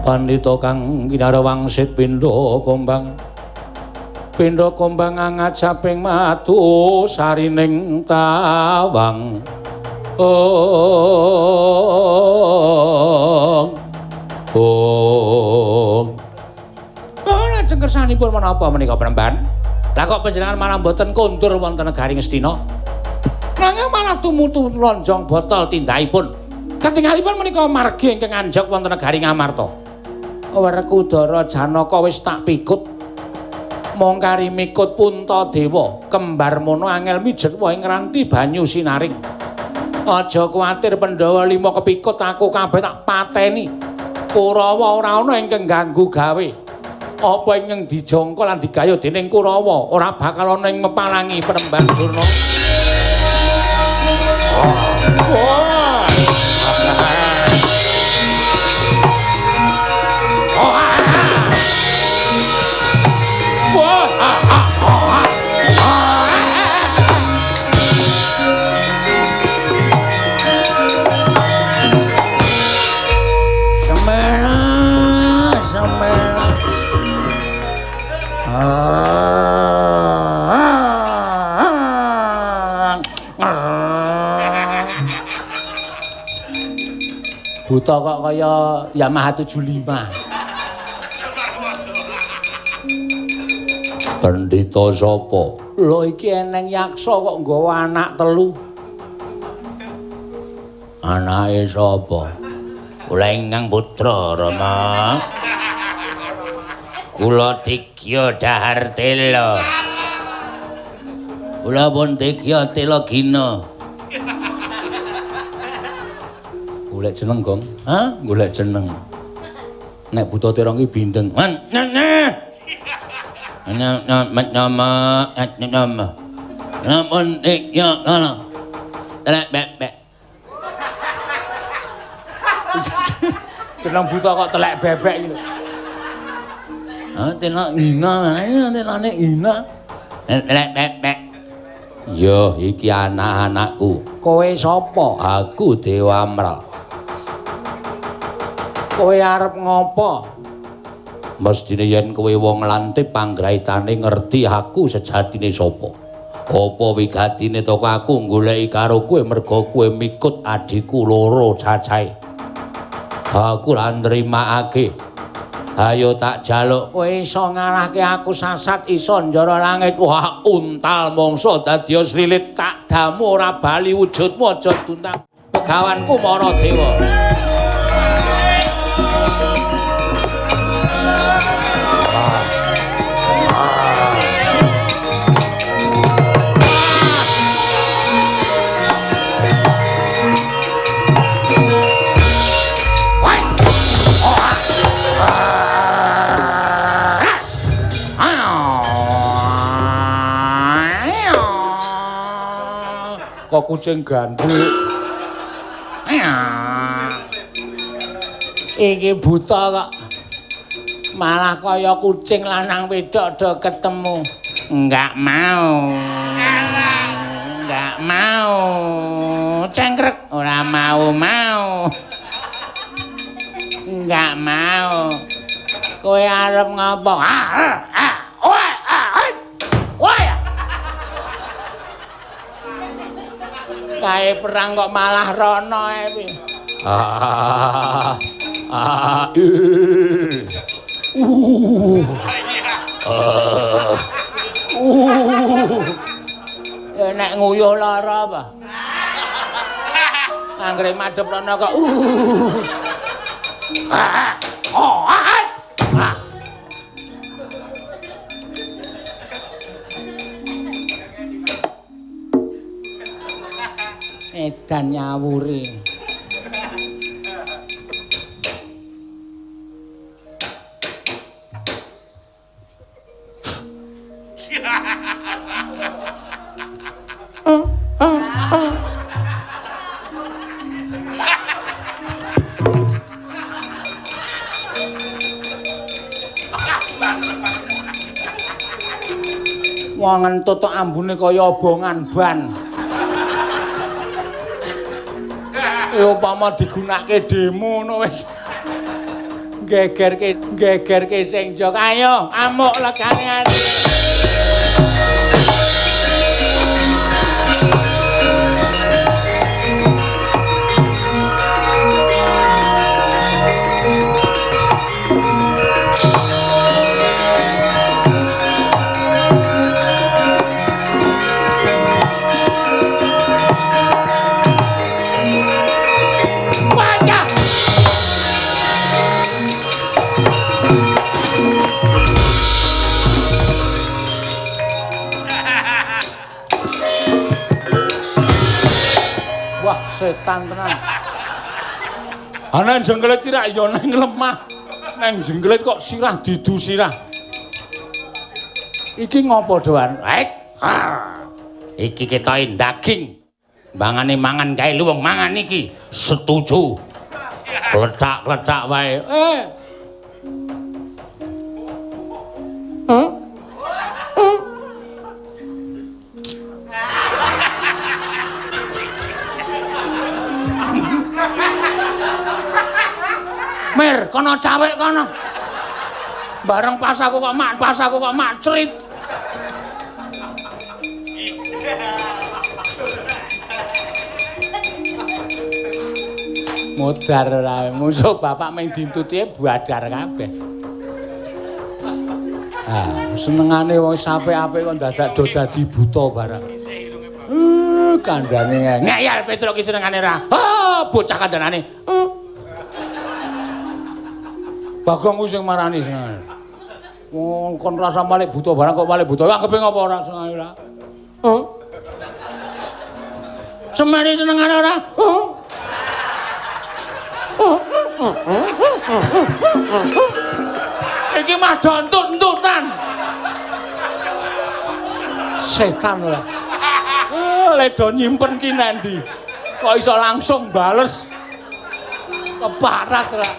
Pandita kang kinara wangsit pindha kombang. Pindha kombang angajaping matu sarining tawang. Ong. Ong. Lajeng kersanipun menapa menika Premban? Lah kok panjenengan malah mboten kondur wonten negari Ngastina? Nanging malah tumutu lonjong botol tindakipun. Ketingalipun menika margi ingkang anjog wonten negari Ngamarta. Werkudara Janaka wis tak pikut. Mung kari mikut Puntadewa, kembar mono angel mijet wae ngranti banyu sinaring. Aja kuwatir Pandhawa lima kepikut aku kabeh tak pateni. Kurawa ora ana ingkang ganggu gawe. Apa ingkang dijangka lan digayuh dening Kurawa ora bakal ana ing mepalangi Penemban Durna. Wah. Buta kok kaya Yamaha 75. Pendhita sapa? Lho iki eneng yaksa kok nggawa anak telu. Anake sapa? Kula ingkang putra Rama. Kula Digya dahar tela. Kula pun Digya tela gina. Golek jeneng, Gong. Hah? Golek jeneng. Nek buta terong iki bindeng. Namun Digya kana. Telek bebek. Jeneng buta kok telek bebek iki lho. Ah, telek ngina, telane ngina. Telek bebek. Yo, iki anak-anakku. Kowe sapa? Aku Dewa Amral. Kowe arep ngopo? Mestine yen kowe wong lantip panggraitane ngerti aku sejatine sapa. Apa wigatine toko aku goleki karo kowe merga kowe mikut adhiku loro cacahe. Aku ora nrimakake. Ayo tak jaluk kowe iso ngalahke aku sasat iso njara langit. Wah, untal mangsa dadi slilit tak damu ora bali wujudmu aja duntang begawanku Mara Dewa. Kok kucing gandhik. Iki buta kok malah kaya kucing lanang wedok do ketemu. Enggak mau. Enggak mau. Cengkrek ora mau-mau. Enggak mau. Kowe arep ngopo? Kae perang kok malah rono ae piye. Nek nguyuh lara apa? Anggere madhep rono kok Edan nyawuri. Wong ngentut tok ambune kaya obongan ban. Upama digunakake demo ngono wis gegerke sing jog. Ayo amuk legane ati. Setan tenan. Ana jengkelit ki rak ya nang lemah. Nang jengkelit kok sirah didu sirah. Iki ngopo doan? Iki ketoke daging. Mangane mangan kae lu wong mangan iki. Setuju. Kletak-kletak wae. Mir, kono cawek kono. Bareng pas aku kok mak, pas aku kok macrit. Modar ora, musuh bapak ming dintutike badar kabeh. Ah. Senengane wong apik-apik kok dadak do dadi buta barang. Kandhane ngeyel Petruk ki senengane ra. Ha, bocah kandhanane. Bagong kuwi sing marani. Wong kon rasa malik buta barang kok malik buta. Anggepe ngopo ora senengane ora? Semene senengane ora? Iki mah dontut-entutan. Setan ora. Ledo nyimpen ki nanti. Kok iso langsung bales. Keparat ora.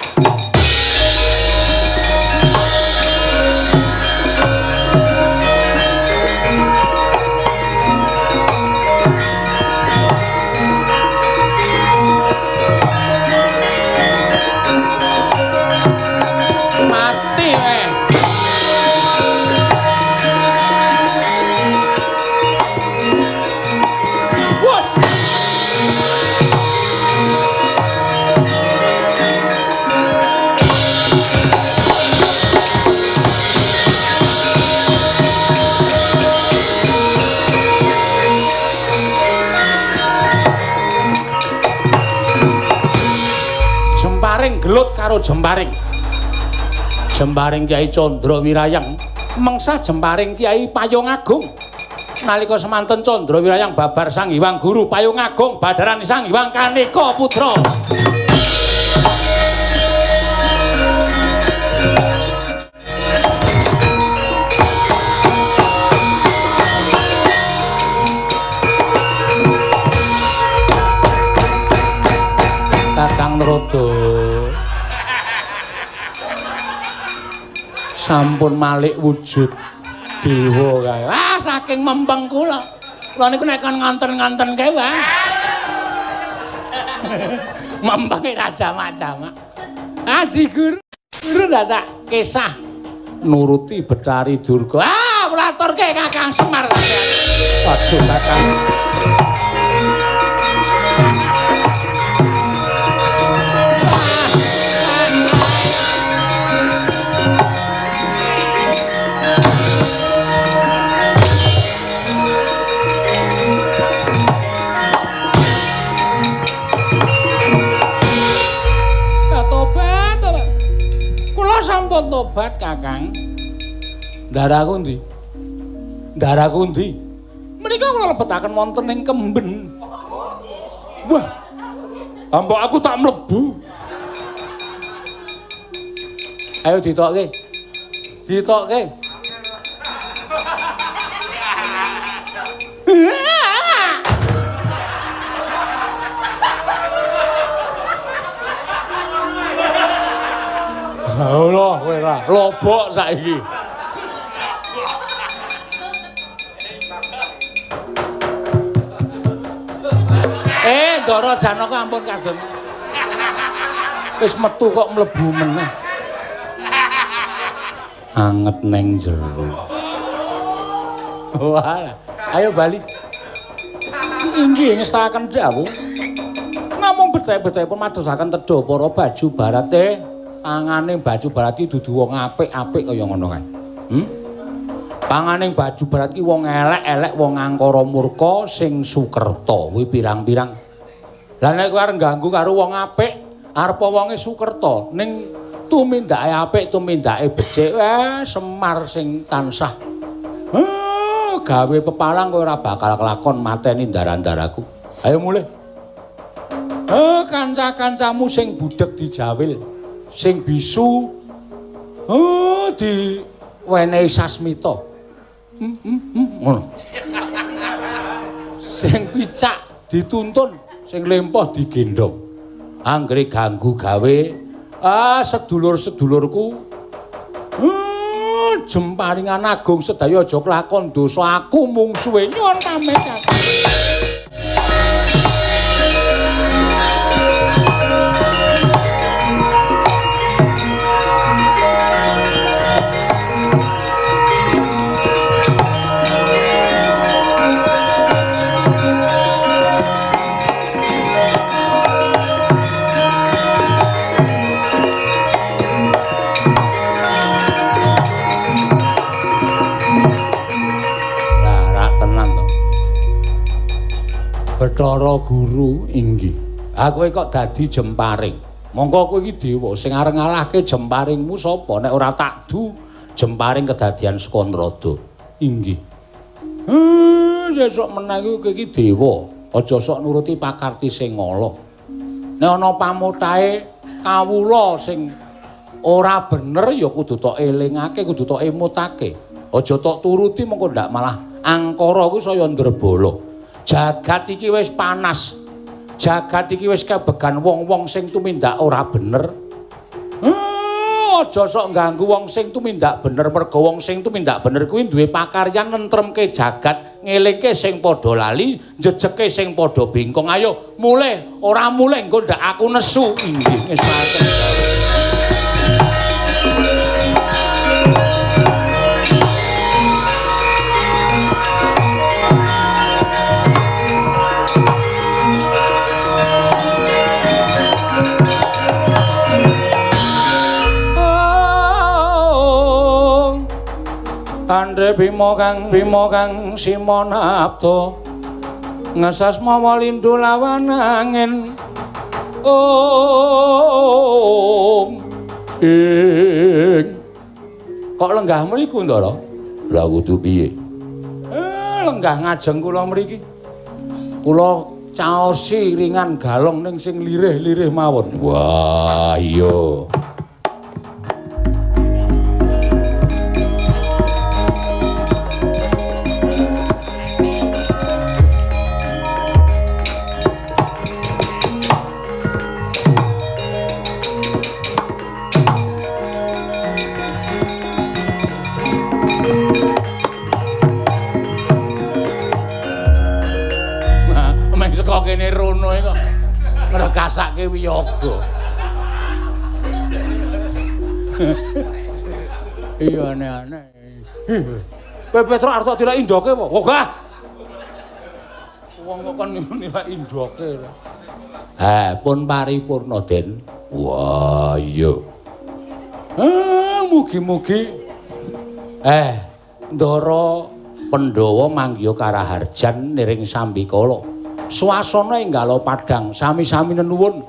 Mati eh. Wos. Jemparing gelut karo jemparing. Jemparing Kyai Candra Wirayang mengsa jemparing Kyai Payung Agung. Nalika semanten Candra Wirayang babar Sang Hyang Guru Payung Agung badaran Sang Hyang Kaneka Putra. Kakang Naroda sampun malik wujud dewa kae. Ah saking mempeng kula. Kula niku nek kon ngonten-ngonten kae wae. Mempenge ra jamak-jamak. Adi guru guru dadak kisah nuruti Betari Durga. Ah kula aturke Kakang Semar sampeyan. Aduh Kakang. Sampun tobat Kakang. Ndaraku ndi? Ndaraku ndi? Menika kula lebetaken wonten ing kemben. Wah. Mbok aku tak mlebu. Ayo ditokke. Ditokke. Allah kowe ra lobok saiki. Ndara Janaka ampun kadon. Wis metu kok mlebu meneh. Anget neng jero. Wah, ayo bali. Inggih ngestakaken dawuh. Namung becik-becikipun madosaken tedha para baju barate. Pangane baju barat iki dudu wong apik-apik kaya ngono kae. Pangane baju barat iki wong elek-elek, wong angkara murka sing sukerta kuwi pirang-pirang. Lah nek kowe arep ganggu karo wong apik, arep wonge sukerta ning tumindake apik, tumindake becik, Semar sing tansah gawe pepalang kowe ora bakal kelakon mateni ndara-ndaraku. Ayo mulih. Kanca-kancamu sing budheg dijawil, sing bisu diwenehi sasmita. Ngono. Sing picak dituntun, sing lempoh digendhong. Anggere ganggu gawe sedulur-sedulurku jemparingan agung sedaya aja kelakon dosa aku mungsuhe nyuwun pamit. Bathara Guru inggih. Ha kowe kok dadi jemparing. Mongko kowe iki dewa sing arep ngalahke jemparingmu sapa? Nek ora takdu jemparing kedadian Skandrada. Inggih. Sesuk meneh kowe iki dewa. Aja sok nuruti pakarti sing ala. Nek ana pamotahe kawula sing ora bener ya kudu tok elingake, kudu tok emutake. Aja tok turuti mengko ndak malah angkara kuwi saya ndrebala. Jagat iki wis panas. Jagat iki wis kebegan wong-wong sing tumindak ora bener. Aja sok ngganggu wong sing tumindak bener, mergo wong sing tumindak bener kuwi duwe pakaryan nentremke jagat, ngelingke sing padha lali, njejeke sing padha bingkong. Ayo mulih, ora mulih engko ndak aku nesu. Inggih ngesaken. Andre Bima kang Simonabda ngesas mawa lindu lawan angin. Om ing kok lenggah mriku Ndara? Lah kudu piye? Lenggah ngajeng kula mriki. Kula caosi ringan galong ning sing lirih-lirih mawon. Wah iya. Ngrekasake wiyaga. Iya aneh-aneh. Kowe Petruk arep tok tilek indoke apa? Ogah. Wong kok kon nilai indoke. Ha, pun paripurna, Den. Wah, iya. Mugi-mugi Ndara Pandhawa manggiha karaharjan niring sambikala. Swasana enggala padhang sami-sami nenuwun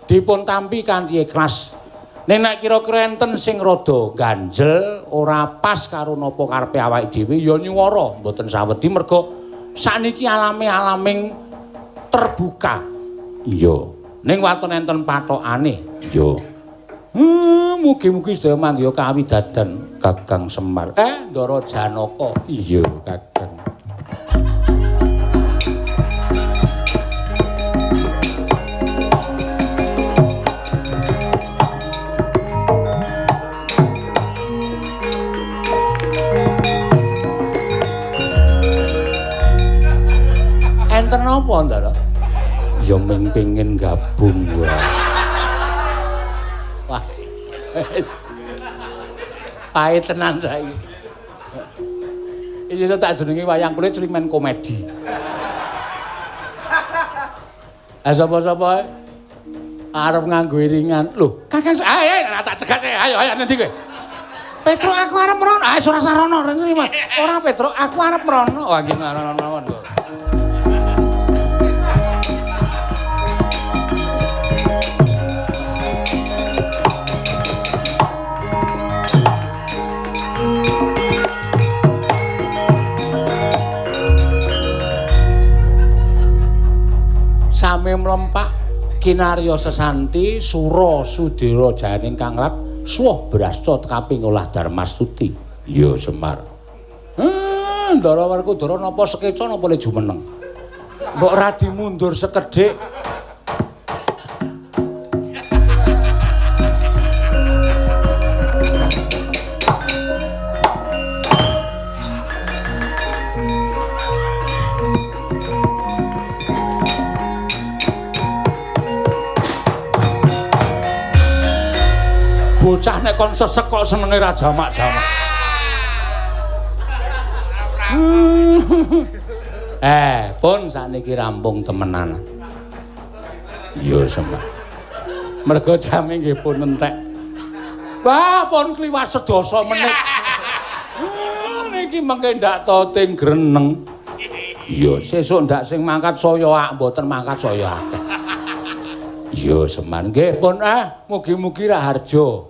dipun tampi kanthi ikhlas. Ning nek kira-kira enten sing rada ganjel ora pas karo napa karepe awake dhewe ya nyuwara mboten sawedi merga sakniki alame-alaming terbuka. Iya. Ning waton enten pathokane. Iya. Mugi-mugi sedaya manggiha kawidadan Kakang Semar. Ndara Janaka. Iya, Kakang. Enten napa, Ndara? Ya ming pengin gabung wae. Wah. Pae tenan saiki. Iki tak jenenge wayang kulit slimen komedi. Sapa-sapa arep nganggo iringan. Lho, Kakang, ayo tak cegat ayo ayo nanti kowe. Petruk aku arep mrono. Ayo ora sarono rene Mas. Ora Petruk, aku arep mrono. Wah, nggih mrono mawon kok. Sami mlempak kinarya sesanti sura sudira janing kang rat suwah brasta kaping olah darmastuti. Iya Semar. Ndara Werkudara napa sekeca napa le jumeneng? Mbok radi mundur sekedhik. Bocah nek kon sesek kok senenge ra jamak-jamak. Pun sakniki rampung temenan. Iya, Semar. Mergo jame nggih pun entek. Wah, pun kliwat sedasa menit. Niki mengke ndak toting greneng. Iya, sesuk ndak sing mangkat saya ak mboten mangkat saya akeh. Iya, Semar nggih pun ah, mugi-mugi raharja.